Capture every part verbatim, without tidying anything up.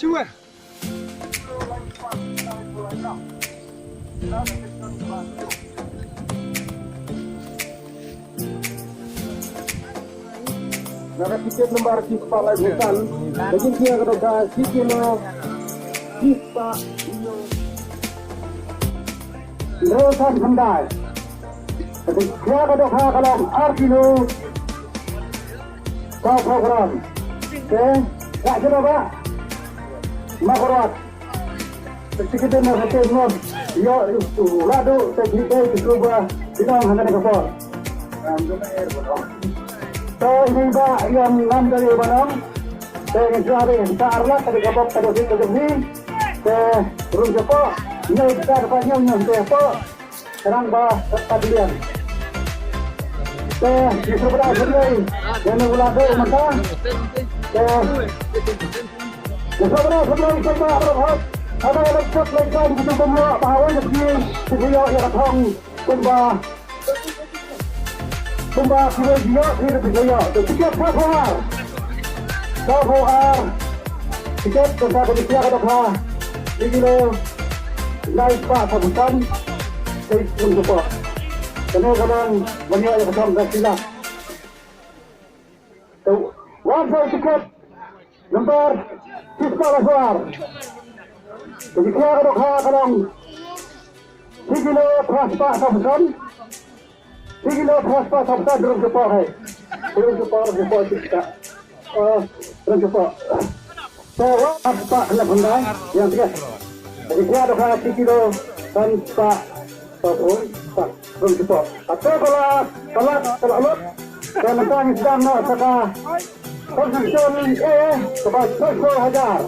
Sure. Na ka tiket nombar shispah laiphew san, ka jingkhia ka dohkha shi kilo shispah hynriew san khyndai. Ka jingkhia ka dohkha ka long ar kilo sawphew gram. Te, ka jingkhia ba ma ka rwat. Te, kita na hati ngam. Ïa, u la duh te, kita, kita ba, kita hana ka por. To, ini ba, ïa, ngam dari ba long. Te, ini sudah, ta arla, tadi ka bok, tadi ka bok ni. Te, rung japo. Ini kita dapat nyam, nyam, te, po. Khnang ba ka dilian. Te, ngi sngewbha sngewbha ïa ngi u la duh mynta. Te, ngi sngewbha sngewbha ïa ngi sngewbha ba hok. Haba la chok lai kai ngi sngewbha ba hawai da ki ki ïoh ïa ka thong kumba kumba kiwei ki ïoh ki da ki ïoh. Te, tiket sawphew ar. Sawphew ar. Tiket ka sa ka dei ka dohkha. Shi kilo lai spah sawphew san. Te rung support. Kane ka long ban ïoh ïa ka thong ka shi lak. Te wan sa tiket number shispah laiphew ar. Ka jingkhia ka dohkha ka long shi kilo phra spah sawphew san. Shi kilo phra spah sawphew san, rung support hai. Rung support, rung support, rung support. Eh, rung support. Te wan spah khyndai phew khyndai, ïa tiket. Ka jingkhia ka dohkha shi kilo san spah sawphew san, rung support. Ate pala, pala, pala lut. Te mynta ngi sdang noh sa ka competition A, kaba sawphew hajar.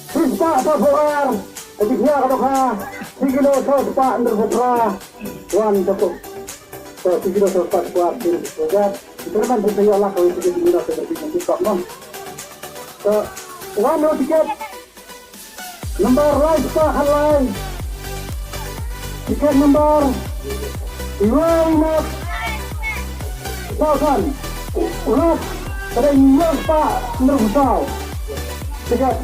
Shispah sawphew ar, ka jingkhia ka dohkha, shi kilo saw spah hynriewphew phra, wan sa ko. To, shi kilo saw spah hynriewphew phra, shi kilo saw spah hynriewphew phra. Ïa, ïa, ïa, ïa, ïa, ïa, ïa, ïa, ïa, tiket number lai spah khyndai. Tiket number lai nod saw san. Nod, ka dei lai spah hynriewphew saw. Tiket.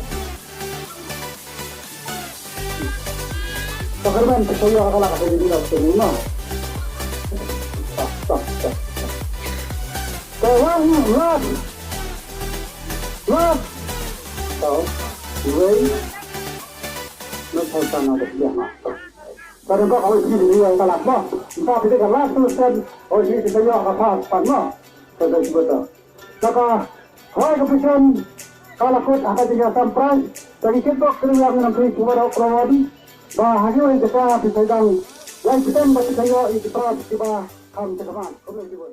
Ka kyrmen ka sawia ka la ka sawia ka sawia. Stop, stop, stop. Ka wan nod. Nod. Tau. Wei. Nod tau tang ada dia. Ka dei ka wei sini dia ka la. Ba, ba kita ka la tu sen. Oh, sini kita ya ka pa, pa, no. Ka dei betul. Saka, hoi ka pisen, ka la kut ha ka jingïasam prize, ka jingkitbok kyrwiang na phi Subaru Crown, ba ha ïoh ïa ka phi sa dang, lai pisen ba phi sa ïoh ïa ka prize kiba kham jingkyrmen. Khublei shibun.